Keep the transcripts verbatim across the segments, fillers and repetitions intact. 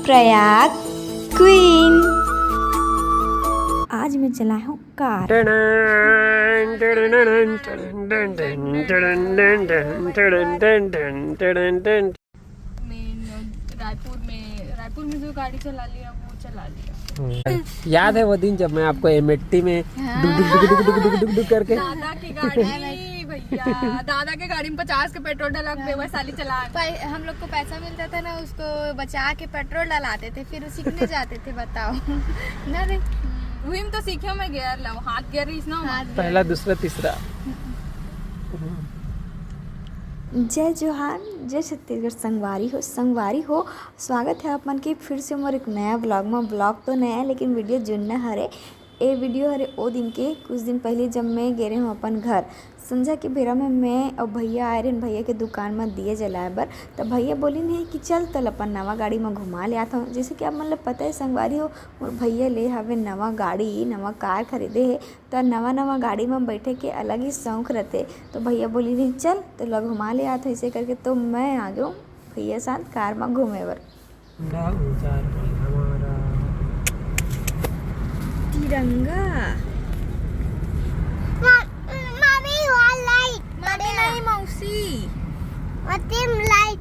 Prayag queen. आज मैं चलाए हूँ कार। मेन रायपुर में, रायपुर में जो गाड़ी चला लिया, वो चला लिया। याद है वो दिन जब मैं आपको एमएटी में डुक डुक डुक डुक डुक डुक डुक डुक करके दादा की गाड़ी, भैया, दादा के गाड़ी में पचास के पेट्रोल डला के वैशाली चला। पै- हम लोग को पैसा मिलता था ना, उसको बचा के पेट्रोल डलाते थे, फिर सीखने जाते थे। बताओ ना रे। वही में तो सीखे मैं गियर लाओ, हाथ गियर रही ना। हाथ पहला, दूसरा, तीसरा। जय जोहार, जय छत्तीसगढ़। संगवारी हो, संगवारी हो, स्वागत है आप मन के फिर से मोर एक नया ब्लॉग में। ब्लॉग तो नया है, लेकिन वीडियो जुन्ना हरे। ए वीडियो हरे ओ दिन के, कुछ दिन पहले जब मैं गे रहे हूँ अपन घर, संझा के बेरा में मैं और भैया आए रहे भैया के दुकान में दिए जलाए बर। तब भैया बोलिन हे कि चल, तल अपन नवा गाड़ी में घुमा ले आत हूँ। जैसे कि आप मन ल पता है संगवारी हो, मोर भैया ले हवे नवा गाड़ी, नवा कार खरीदे हे, त नवा नवा गाड़ी में बैठे के अलग ही शौक रहते। तो भैया बोलिन हे, चल, तोला घुमा ले आत हूँ। ऐसे करके तो मैं आ गई हूँ भैया साथ कार में घूमे बर। झंडा ऊंचा रहे हमारा। तिरंगा। मम्मी, वो लाइट। मम्मी नहीं, मौसी। वो तीन लाइट।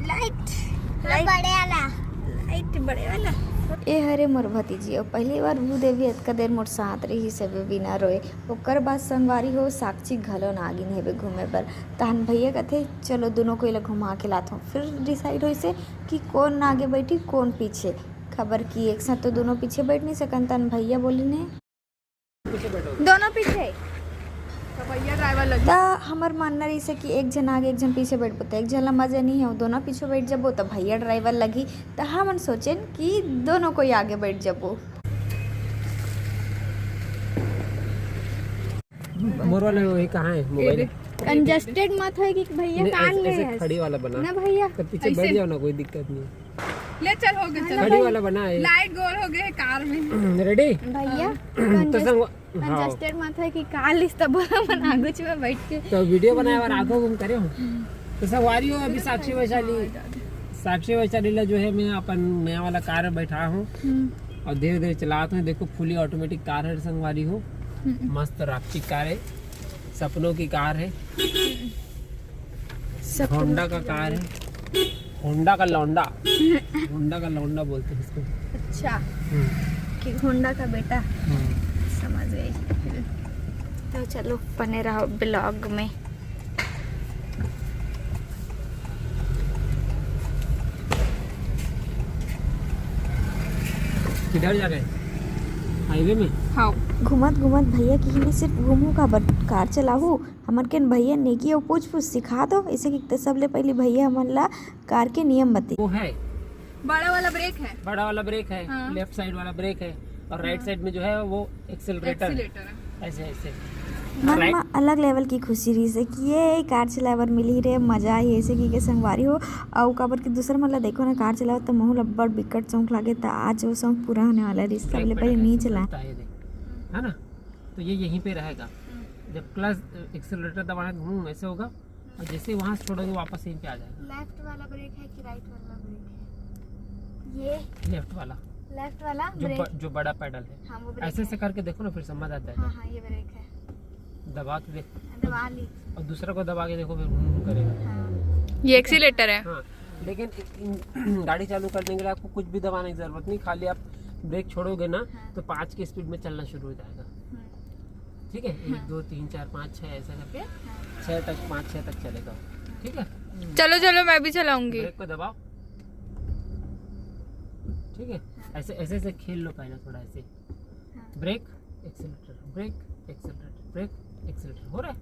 लाइट। वो बड़े वाला। लाइट बड़े वाला। ए हरे मोर भतीजी, और पहली बार भूदेवी अतका देर मोर साथ रही से बिना रोए। ओकर बाद संगवारी हो, साक्षी घलो नागिन हेबे घूमे बर। तहन भैया कथे, चलो दोनों को इला घुमा के लात हूँ। फिर डिसाइड होइसे कि कौन आगे बैठी, कौन पीछे। खबर कि एक साथ तो दोनों पीछे बैठ नहीं सकन, तहन भैया बोलिन हे, दोनों पीछे। तो भैया ड्राइवर लग त हमर मानना रहिसे कि एक झन आगे एक झन पीछे बैठबो त एक झन ला मजा नहीं है, दोनों पीछे बैठ जबो त भैया ड्राइवर लगी। त हमन सोचेन कि दोनों कोई आगे बैठ जबो। मोर वाले वही कहाँ है मोबाइल? कंजेस्टेड मत होए कि भैया नहीं, कान ऐसे, ले ऐसे है। खड़ी वाला बना। ना भैया, तो पीछे बैठ जाओ ना, कोई दिक्कत नहीं। ले चल, हो गया, चल। खड़ी वाला बना है। लाइट गोल हो गए है कार में। रेडी? भैया तो संग हाँ। कंजेस्टेड मत होए कि कार लिस तब बोला मन आगुच में बैठ के। तो वीडियो बनाए बर आगो घूम करे हूँ। तो संगवारी हो, अभी साक्षी वैशाली, साक्षी वैशाली ला जो है मैं अपन नया वाला कार में बैठा हूँ और धीरे धीरे चलात हूँ। देखो, फुली ऑटोमेटिक कार है संगवारी हो, मस्त रापचिक कार है, सपनों की कार है, होंडा का कार है, होंडा का लौंडा, होंडा का लौंडा बोलते हैं इसको। अच्छा, हम्म, कि होंडा का बेटा। हम्म। समझ गई। तो चलो, बने रहो ब्लॉग में। किधर जा रहे हैं? हाईवे में। हाँ। घूमत घूमत भैया किहिन हे सिर्फ घूमू काबर, कार चलाहू। हमर केन भैया नेकी अउ पूछ पूछ सिखा दो। ऐसे कि त सबले पहली भैया हमन ला कार के नियम बते। वो है, बड़ा वाला ब्रेक है। बड़ा वाला ब्रेक है, हाँ। लेफ्ट साइड वाला ब्रेक है, और राइट साइड में जो है वो एक्सेलरेटर। एक्सीलेटर है। ऐसे ऐसे। मन राइट। म अलग लेवल की खुशी रहिस हे कि ये कार चलाए बर मिली रे, मजा आई। ऐसे कि के संगवारी हो, अउ काबर कि दूसर मन ला देखो ना, कार चलाओ त महू ल अब्बड़ बिकट शौक लागे, त आज वो शौक पूरा होने वाला रहिस। सबले पहले नहीं चला। है, देख, है ना? तो ये यहीं पे रहेगा। जब क्लच, एक्सेलरेटर दबाना, घूम ऐसे होगा, और जैसे ही वहां से छोड़ोगे, वापस यहीं पे आ जाएगा। लेफ्ट वाला ब्रेक है कि राइट वाला ब्रेक है? ये लेफ्ट वाला, लेफ्ट वाला जो ब्रेक। ब, जो बड़ा पैडल है। हाँ, वो ब्रेक ऐसे है। ऐसे करके देखो ना, फिर समझ आता है। हाँ हाँ, ये ब्रेक है। दबा के देख, दबा ली। और दूसरा को दबा के देखो, फिर घूम घूम करेगा। हाँ। ये एक्सीलेटर है। हाँ, लेकिन इन, गाड़ी चालू करने के लिए आपको कुछ भी दबाने की जरूरत नहीं, खाली आप ब्रेक छोड़ोगे ना, हाँ। तो पाँच की स्पीड में चलना शुरू हो जाएगा। हम्म। ठीक है, एक, दो, तीन, चार, पाँच, छः, ऐसे करके छः तक, पाँच, छः तक चलेगा। ठीक है, चलो चलो, मैं भी चलाऊंगी। ब्रेक को दबाओ। ठीक है, ऐसे ऐसे ऐसे खेल लो पहले थोड़ा ऐसे। Brake, accelerator, brake, accelerator, brake, accelerator. हो रहा है?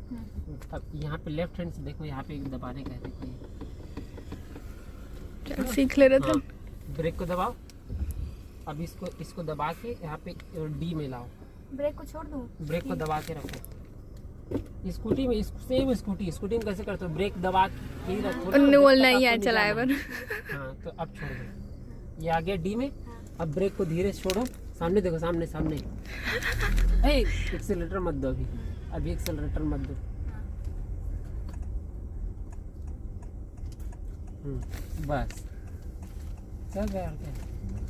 अब यहाँ पे लेफ्ट हैंड से देखो, यहाँ पे एक दबाने का है, देखो ये। चल, सीख ले रहे थे। हाँ, ब्रेक को दबाओ। अब इसको, इसको दबा के यहाँ पे डी में लाओ। ब्रेक को छोड़ दूँ? ब्रेक को दबा के रखो। स्कूटी में, सेम स्कूटी, स्कूटी में कैसे करते हो? ब्रेक दबा के ही रखो ना, उन्हें जब बोलना तक ही आपको है नहीं चलाए जाना। बर। हाँ, तो अब छोड़ दो। ये आ गया डी में। अब ब्रेक को धीरे से छोड़ो, सामने देखो, सामने, सामने। ए, एक्सेलरेटर मत दो अभी, अभी एक्सेलरेटर मत दो। हम्म, बस, चल रहा है और क्या।